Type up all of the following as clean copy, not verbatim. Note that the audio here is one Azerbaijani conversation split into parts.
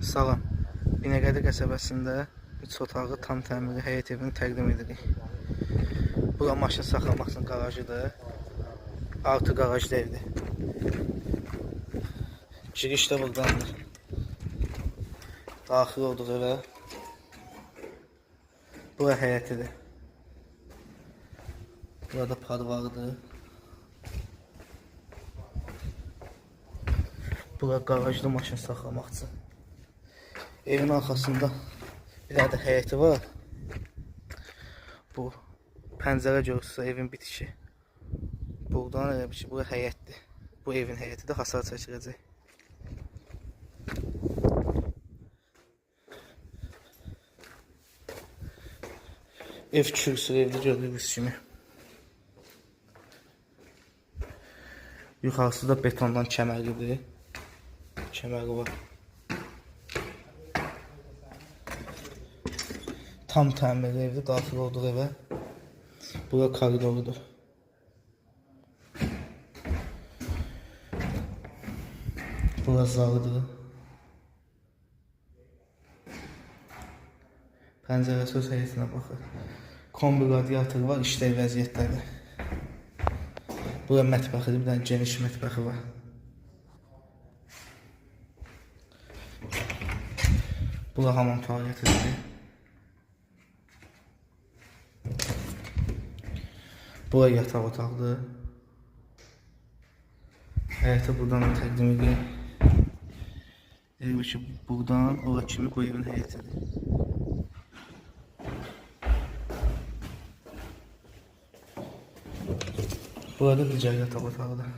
Salam. Binəqədi qəsəbəsində 3 otaqlı tam təmirli həyət evini təqdim edirik. Bura maşın saxlamaq üçün qarajıdır. Artı qarajlı evdir. Giriş də burdandır. Daxil olduq evə. Bura həyətidir. Burada padvalıdır. Bura qarajda maşın saxlamaq üçün. Evin arxasında bir dənə də həyəti var. Bu pəncərə görürsünüz evin bitişi. Buradan elə bir şey, bura həyətdir. Bu evin həyətidir, hasar çəkiləcək. Ev kürsülü evdir gördüyünüz kimi. Yuxarısı da betondan kəmərlidir. Kəməri var. Tam təmirli evdir, daxil olduq evə. Bura koridorudur. Bura zalıdır. Pəncərəsi öz həyətinə baxır. Kombi radiatoru var, işlək vəziyyətdədir. Bura mətbəxidir, bir dənə geniş mətbəxi var. Bura hamam tualetidir. Bura yataq otaqdır. Həyəti buradan da təqdim edeyim. Elə ki, buradan ora kimi bu evin həyətidir. Burada digər yataq otağıdır.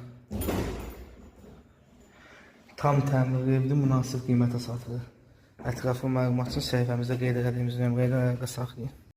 Tam təmirli evdir, münasib qiymətə satılır. Ətraflı məlumat üçün səhifəmizdə qeyd elədiyimiz nömrə ilə əlaqə saxlayın.